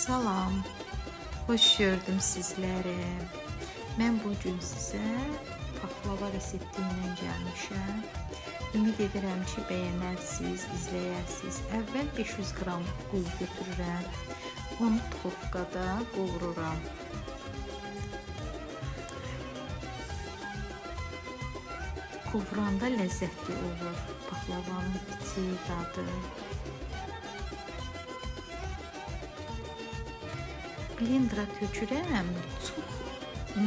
Salam, xoş gördüm sizləri. Mən bu gün sizə paxlava resepti ilə gəlmişəm. Ümid edirəm ki, bəyənərsiniz, izləyərsiniz. Əvvəl 500 qram qoz götürürəm. Onu duxovkada qovururam. Qovuranda ləzzətli olur paxlavanın içi, dadı. Blendera tökürəm. Çox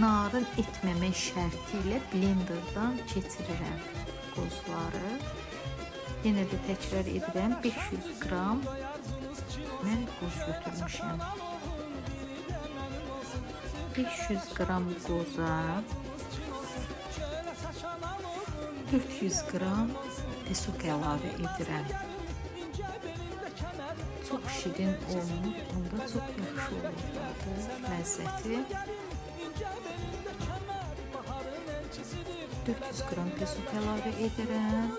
narın etməmək şərti ilə blenderdan keçirirəm qozları. Yenə də təkrar edirəm, 500 qram mən qoz götürmüşəm. 500 qram qoza 400 qram pesok əlavə edirəm. Çox şirin olmur, onda çox yaxşı olur dadı, ləzzəti. 400 qram pesok əlavə edirəm.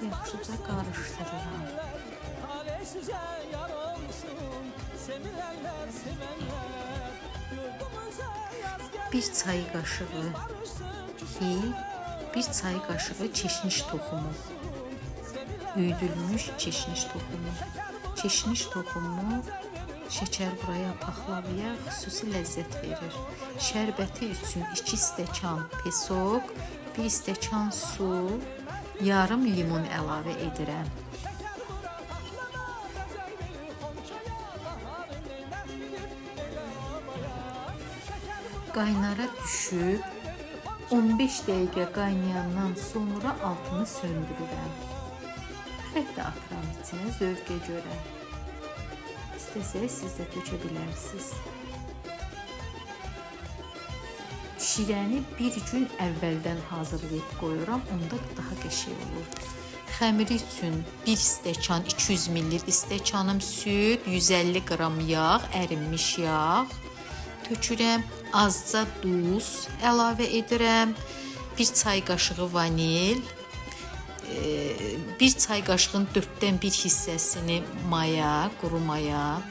Yaxşıca qarışdırıram. Bir çay qaşığı hil, bir çay qaşığı çeşniş toxumu. Üyüdülmüş çeşniş toxumu. Çeşniş toxumu şəkərburaya, paxlavaya xüsusi ləzzət verir. Şərbəti üçün 2 stəkan pesok, 1 stəkan su, yarım limon əlavə edirəm. Qaynara düşüb 15 dəqiqə qaynayandan sonra altını söndürürəm. Xət də atıram içinə zövqə görə. İstəsəz siz də tökə bilərsiniz. Şirəni bir gün əvvəldən hazırlayıb qoyuram, onda daha qəşəng olur. Xəmiri üçün 1 stəkan 200 ml stəkanım süd, 150 qram yağ, ərinmiş yağ tökürəm, azca duz əlavə edirəm, 1 çay qaşığı vanil, 1 çay qaşığının 1/4 hissəsini maya, quru maya,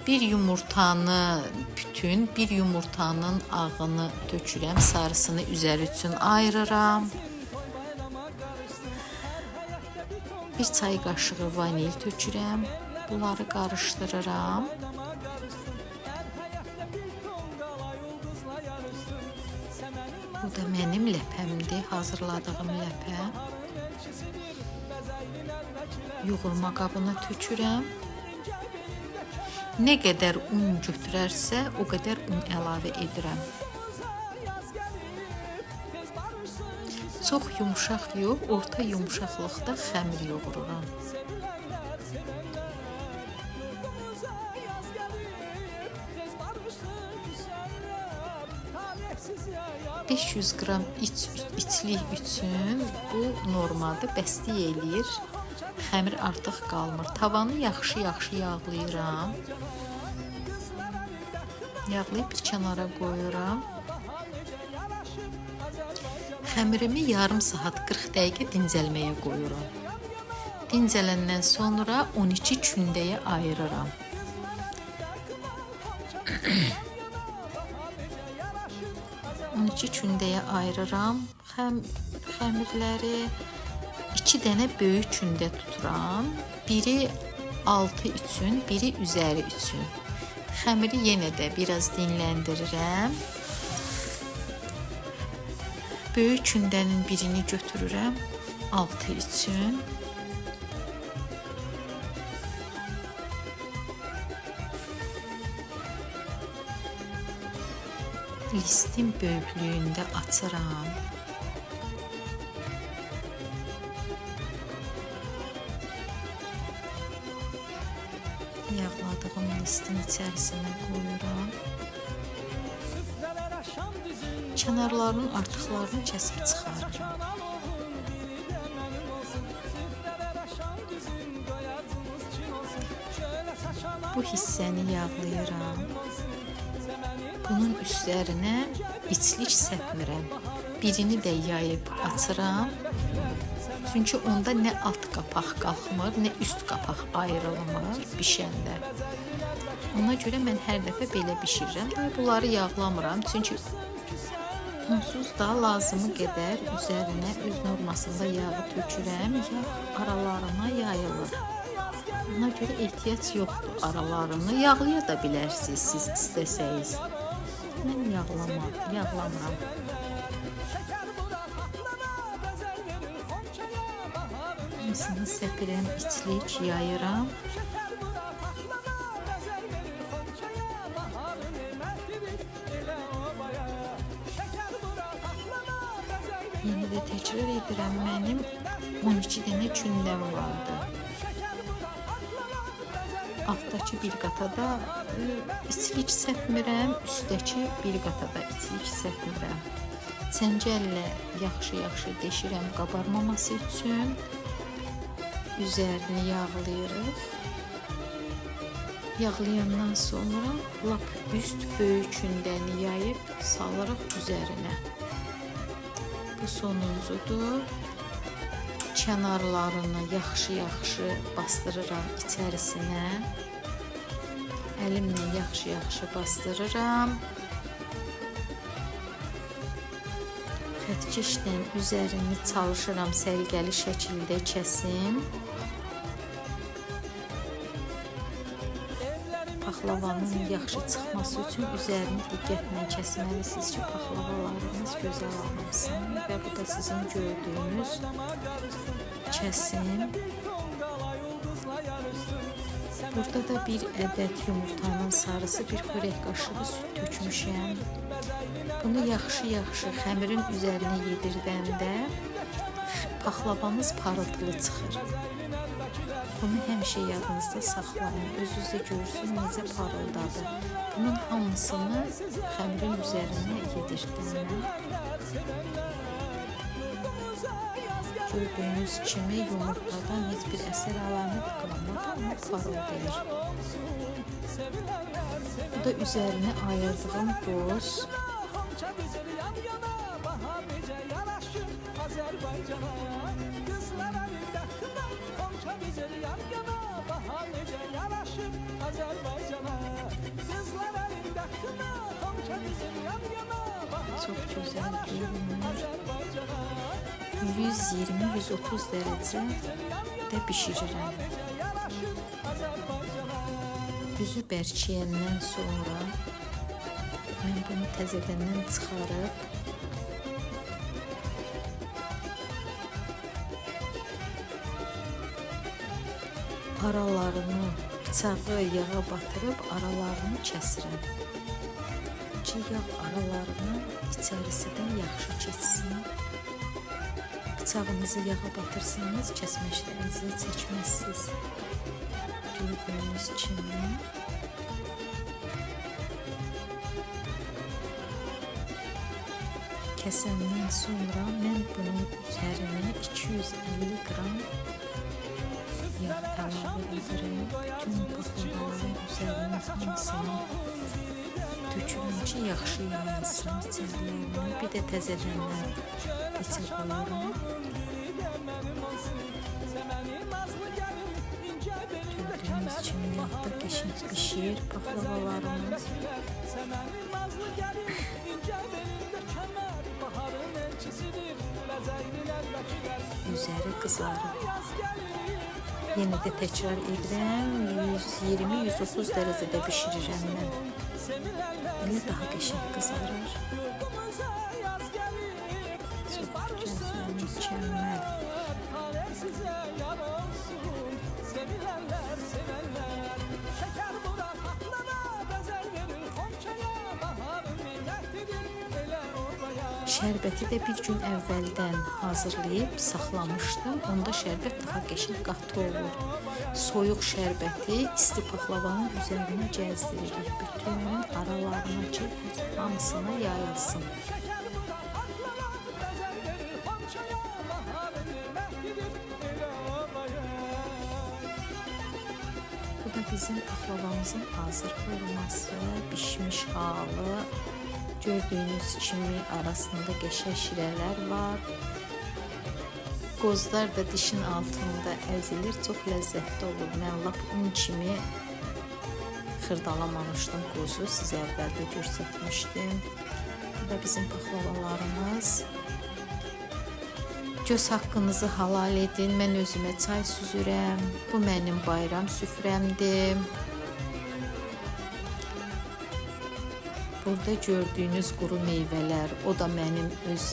bir yumurtanı bütün, bir yumurtanın ağını tökürəm, sarısını üzəri üçün ayırıram. 1 çay qaşığı vanil tökürəm. Bunları qarışdırıram. Bu da mənim ləpəmdir, hazırladığım ləpə. Yoğurma qabına tökürəm. Nə qədər un götürərsə, o qədər un əlavə edirəm. Çox yumşaq yox, orta yumşaqlıqda xəmir yoğururam. 500 qram içlik üçün bu normadır, bəslik eləyir. Xəmir artıq qalmır. Tavanı yaxşı-yaxşı yağlayıram. Yağlayıb bir kənara qoyuram. Xəmirimi yarım saat 40 dəqiqə dincəlməyə qoyuram. Dincələndən sonra 12 kündəyə ayırıram. 12 kündəyə ayırıram xəmirləri. 2 dənə böyük kündə tuturam. Biri altı üçün, biri üzəri üçün. Xəmiri yenə də biraz dinləndirirəm. Böyük kündənin birini götürürəm altı üçün. Listin böyüklüyündə açıram. Yağladığım listin içərisinə qoyuram. Kənarlarının artıqlarını kəsib çıxarıram. Bu hissəni yağlayıram. Bunun üstlərinə içlik səpmirəm. Birini də yayıb açıram. Çünki onda nə alt qapaq qalxmır, nə üst qapaq ayrılmır bişəndə. Ona görə mən hər dəfə belə bişirirəm. Daha bunları yağlamıram, çünki onsuz da lazımı qədər üzərinə öz normasında yağı tökürəm, yağ aralarına yayılır. Ona görə ehtiyac yoxdur aralarını. Yağlaya da bilərsiniz siz istəsəniz. Mən yağlamıram. Hamısını səpirəm, içlik yayıram. Yenə də təkrar edirəm, mənim 12 dənə kündəm vardı. Altdakı bir qatada içlik səpmirəm, üstdəki bir qatada içlik səpmirəm. Çəngəllə yaxşı-yaxşı deşirəm qabarmaması üçün. Üzərini yağlayırıq. Yağlayandan sonra lap üst böyük kündəni yayıb salırıq üzərinə. Bu sonuncudur. Kənarlarını yaxşı-yaxşı bastırıram içərisinə. Əlimlə yaxşı-yaxşı bastırıram. Xəttkeşlə üzərini çalışıram səliqəli şəkildə kəsim. Paxlavanın yaxşı çıxması üçün üzərini diqqətlə kəsməlisiniz ki, paxlavalarınız gözəl alınsın və bu da sizin gördüyünüz kəsim. Burada da bir ədəd yumurtanın sarısı, bir xörək qaşığı süd tökmüşəm. Bunu yaxşı-yaxşı xəmirin üzərinə yedirdəndə paxlavamız parıltılı çıxır. Bunu həmişə yadınızda saxlayın. Özünüz də görürsünüz necə parıldadı. Bunun hamısını xəmirin üzərinə yedirtdim mən. Gördüyünüz kimi yumurtadan heç bir əsər əlamət qalmadı, amma parıldayır. Bu da üzərinə ayırdığım qoz. Çox gözəl görünür. 120-130 dərəcədə bişirirəm. Üzü bərkiyəndən sonra mən bunu təzədəndən çıxarıb aralarını bıçağı yağa batırıb aralarını kəsirəm ki, yağ aralarını içərisindən yaxşı keçsin. Bıçağınızı yağa batırsanız kəsməkdə əziyyət çəkməzsiniz. Gördüyünüz kimi. Kəsəndən sonra mən bunun üzərinə 250 qram yağ əlavə edirəm. Bütün paxlavaların üzərinin hamısını tökürəm ki, yaxşı yayılsın içərilərinə. Bir də təzədəndən peçə qoyuram. Gördüyünüz kimi yağda qəşəng bişir paxlavalarımız. Üzəri qızarıb. Yenə də təkrar edirəm, 120-130 dərəcədə bişirirəm mən. Belə daha qəşəng qızarır. Çox gözəl, mükəmməl. Şərbəti də bir gün əvvəldən hazırlayıb saxlamışdım. Onda şərbət daha qəşəng qatı olur. Soyuq şərbəti isti paxlavanın üzərinə gəzdiririk. Bütün aralarına ki, hamısına yayılsın. Bu da bizim paxlavamızın hazır forması, bişmiş halı. Gördüyünüz kimi arasında qəşəng şirələr var. Qozlar da dişin altında əzilir, çox ləzzətli olur. Mən lap un kimi xırdalamamışdım qozu, sizə əvvəldə göstərmişdim. Bu da bizim paxlavalarımız. Göz haqqınızı halal edin. Mən özümə çay süzürəm. Bu mənim bayram süfrəmdir. Burada gördüyünüz quru meyvələr, o da mənim öz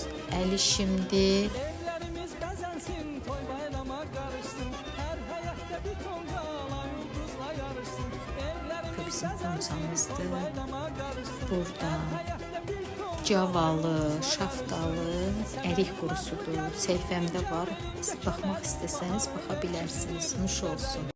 əl işimdir. Evlerimiz bezensin, toy bayrama karışsın. Her hayatta bir tonga yıldızla yarışsın. Evlerimiz Bizim bezensin, xonçamızdır. toy bayrama karışsın. Burada Hayatta bir tonga cavalı, şaftalı, ərik qurusudur. Səhifəmdə var. Baxmaq istəsəniz baxa bilərsiniz. Nuş olsun.